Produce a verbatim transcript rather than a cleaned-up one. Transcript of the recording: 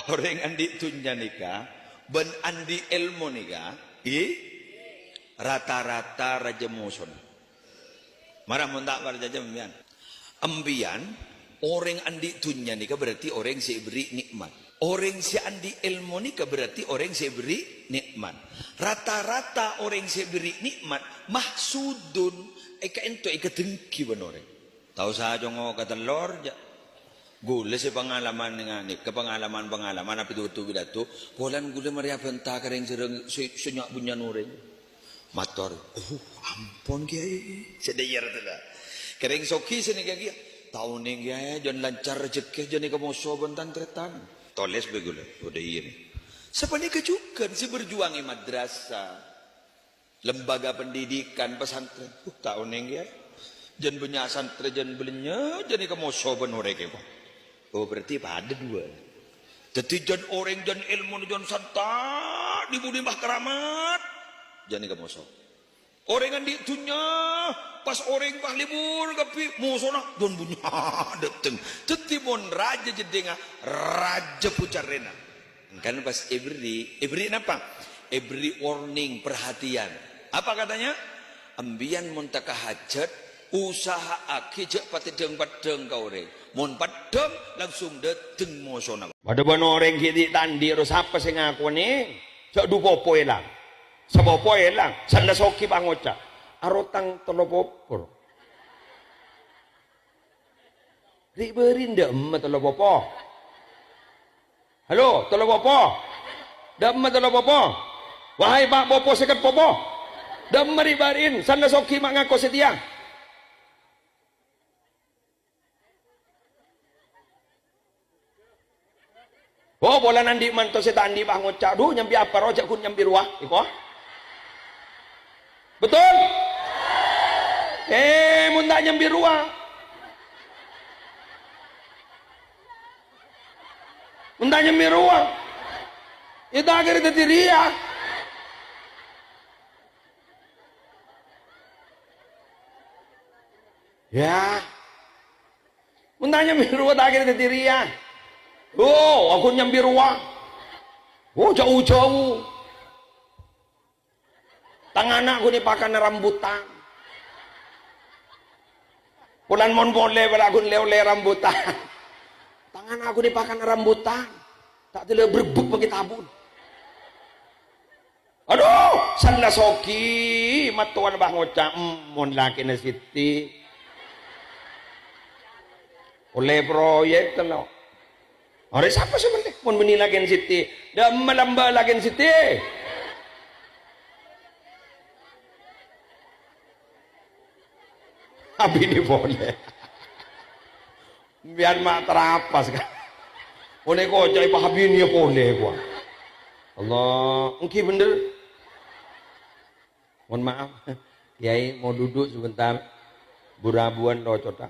Orèng andi' dhunnya nèka bân andi' èlmo nèka, i, rata-rata rajâ mosona. Mara mon ta' parcajâ sampèyan. Sampèyan, orèng andi' dhunnya nèka berarti orèng sè èberri' nè'mat. Orèng sè andi' èlmo nèka berarti orèng sè èberri' nè'mat. Rata-rata orèng sè èberri' nè'mat mahsudun, èkaènto èkadenggi bân orèng. Tao sacongo ka tellor, jâ'. Ghulâ sè pangalaman nga-, nèka pangalaman-pangalaman apa tu-, tu pidato, polana ghulâ marè abânta ka rèng sè rèng sè, sè nya'-bânnya'an orèng. Mator, "Oh, ampon, Kèyaè." Sè dhâjâr tu la. Ka rèng soghi sè nèka kèya. "Ta' onèng, Kèyaè, jân lancar rejhekkè, jân èkamoso bân tan-tarètan." Tolès bhâi ghulâ. Udah iyâ nè. Sapanèka jhughân sè berjuang è madrasah. Lembaga pendidikan, pesantren. Uh, ta' onèng, Kèyaè. Jân bânnya' santrè, jân bâlânjhâ, jân èkamoso bân orèng kèya. Oh, berarti padâ duwâ'. Dhâddhi jân orèng, jân èlmona, jân santa', di-budi bâ keramat. Jân èkamoso. Orèng andi' dhunnya, pas orèng pas libur kabbhi mosona, jân bânnya' dâteng. Dhâddhi mon rajâ jeddhingnga, rajâ bucarrèna. Kan pas èberri', èberri' napa? Èberri' warning, perhatian. Apa katanya? "Embiyan mon teka hajat, usaha'aghi jhâ' patèdhâng-peddhâng ka orèng. Mon peddhâng, langsung dâteng mosona." Padâ bân orèng ghi' di' ta' andi', ro sapa sè ngakonè? Jhâ' du popo èlang. Sapopo èlang, sanda soghi pangoca'. Arotang tello popo. Ri'-bâri' dâ'emma tello popo? Halo, tello popo? Dâ'emma tello popo? Wahai pa' popo sèket popo! Dâ'emma ri'-bâri'in, sanna soghi ma' ngako satèya? Oh, polana andi' manto sè ta' andi' pas ngoca', "Dhu, nyambi apa rowa, jhâ' ghun nyambi rowa." Iko. Betul? Eh, mon ta' nyambi rowa. Mon ta' nyambi rowa. Iyâ ta' kèra dhâddhi rèya. Yâ. Mon ta' nyambi rowa ta' kèra dhâddhi rèya. Oh, aku nyambi rowa. Oh, jhâu-jhâu. Tang ana' ghun èpakana rambutan. Polana mon polè, polana ghun lè-ollè rambutan. Tang ana' ghun èpakana rambutan. Ta' tellè brebek makè tabun. Adhu, sanna soghi, mattowana pas ngoca', "Em, mon lakèna Siti." Ollè proyek tello. Arè sapa sè mellè? Mon bânnè lakèna Siti. Dâ'emma lamba lakèna Siti. Abinè polè. Sampèyan ma' trapas, ka. Ollè koca' èpahabinè polè, kowa. Allah, èngghi bhendher. Mohon maaf. Kiai mau duduk sebentar. Bu-rabuwân locotta.